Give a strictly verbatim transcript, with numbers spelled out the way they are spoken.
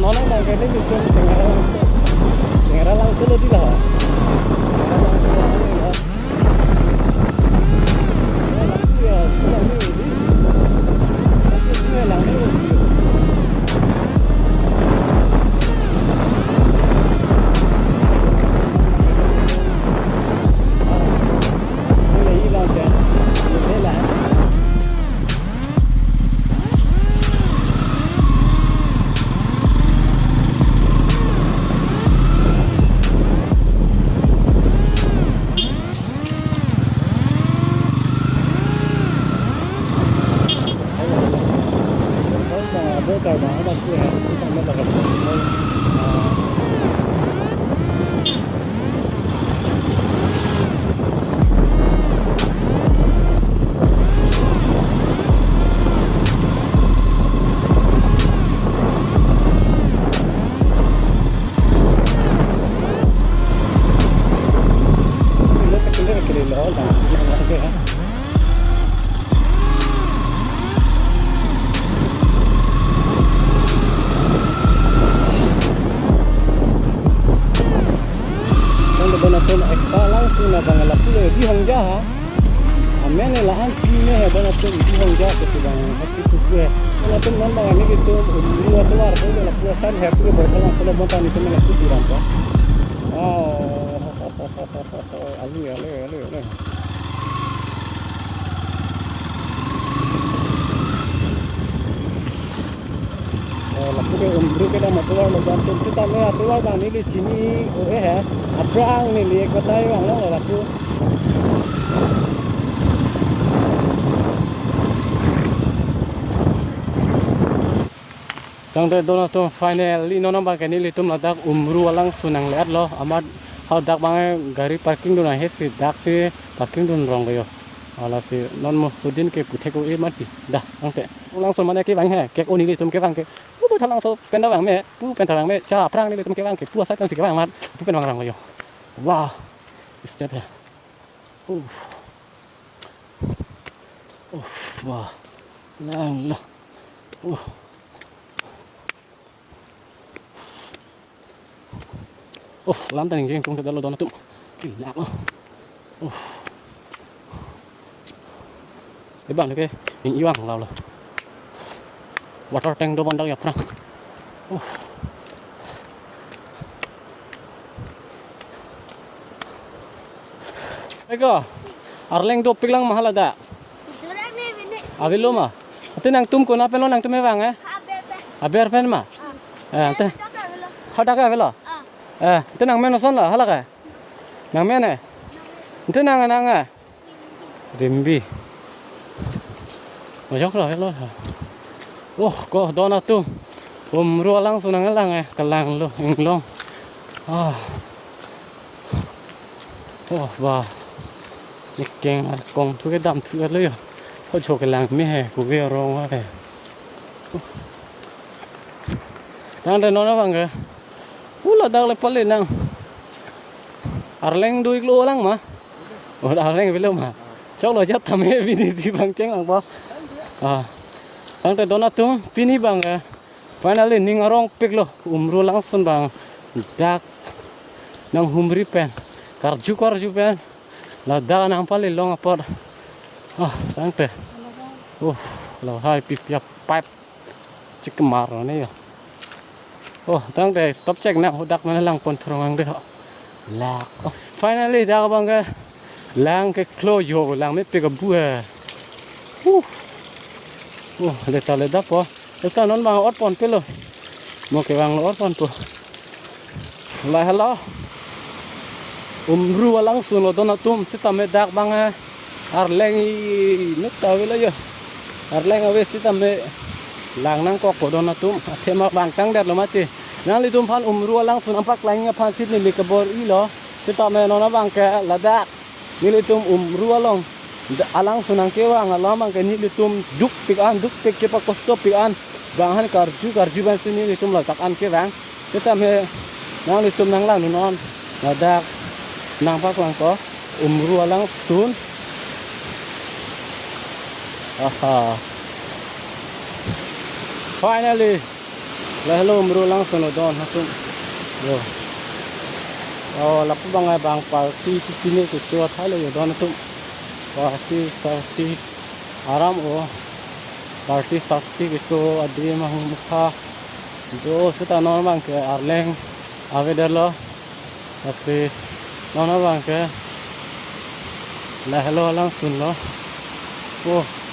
Ono bang ke nelitum Tengara Langso. Tengara Langso lo di la. Nang do bon atum ekta Langso na bang lapu le Dihongja ha. Amen la-an si me he bon atum Dihongja ke si bang hasi tu ke. Bon atum non bang nelitum Umru atovar ko lapu asan he pu bor kalang solo bon tani tum lapu si ram pa. Wow. Ali, ali, ali, ali. Oh, lapu ke Umru kedam atovar lo bang atum sitame atovar bang neli chini o eh he. Aphrang neli ek batai bang lo lapu. Tangte don atum finally non bang ke nelitum ladak Umru alangsun nangle-etlo amat hadak bang gari parking dun ahe si dak si parking dun rong yo. Ala si non mo hudin ke puthek o e mati. Dah, tangte. Langsun mane kevang he, kek o nelitum kevang ke. Pu pu thalangso pen ta vang me, pu pen ta vang me, cha aphrang nelitum kevang ke, pu asai kan si kevang mat, pu pen vang rang yo. Wah, step he. Uh. Uh, wah. Lang lo. Uh. Oh, lam ta ning jeng tung ta lo don atum. Kelak lo. Oh. Ebang ke ning iwang lo lo. Water tank do bondak ya phrang. Oh. Eko, arleng dopik lang ma hala da. Sudah nih, ini. Avelo ma. Ate nangtum konat pen lo nangtum kevang eh? Aber pen. Aber pen ma. Ah. Eh, ate. Ada ka avelo? Ada ka avelo? Ah. Eh, ate nangmen oson la, hala ka? Nangmen eh? Ate nang nang eh? Rimbi. Majok lo, avelo. Oh, ko don atum. Umru alangsun nanglang eh, kelang lo, inglong. Ah. Oh, ba. Ikeng arkong thu kedam thu lo yo. Ho jo kelang me he, ko ke rong wa he. Tangte non abang ke. Ula dak le pale nang. Arleng do-iklo lang ma. Oh, arleng avelo ma. Choklo jat tame bini si bang cheng lang po. Ah. Tangte don atum pini bang ke. Finally, ning arongpiklo, Umru alangsun bang dak nanghumri pen, karju karju pen, ladak nangpale long apot. Ah, tangte. Oh, lahai pi pi a pipe. Chikmar ne yo. Oh, tangte stop check na, hadak mane lang pon throng ang de ho. Lak. Oh, finally, dak bang ke lang ke klo yo, lang mepik abu he. Uh. Uh, le ta le dap po. Le ta non bang or pon pe lo. Mo kevang lo or pon po. Lahelo. Umru alangsun lo don atum sitame dak bang eh. Arleng inut ta avelo yo. Arleng ave sitame lang nangkok po don atum. Athema bang tangdet lo mati. Nanglitum aphan Umru alangsun nangpaklang aphan si neli kebor-ilo. Sitame non abang ke ladak nelitum Umru along da-, alangsun nangkevang along abang ke nelitum dukpik an, dukpik kepakostopik an. Bang aphan karju karju ban si nelitum ladak an kevang. Sitame nanglitum nanglang non. Ladak nangpaklang ko Umru alangsun. Aha. Finally. Lahelo Umrongso alangsun lo don atum. Yo. Oh, lapu abang ai bang party si pine kecho athai lo yo don atum. Party, party aram o. Party, party kecho adim ahut mukha. Jo seta non abang ke arleng avedetlo. Lasi non abang ke lahelo alangsun lo. Oh.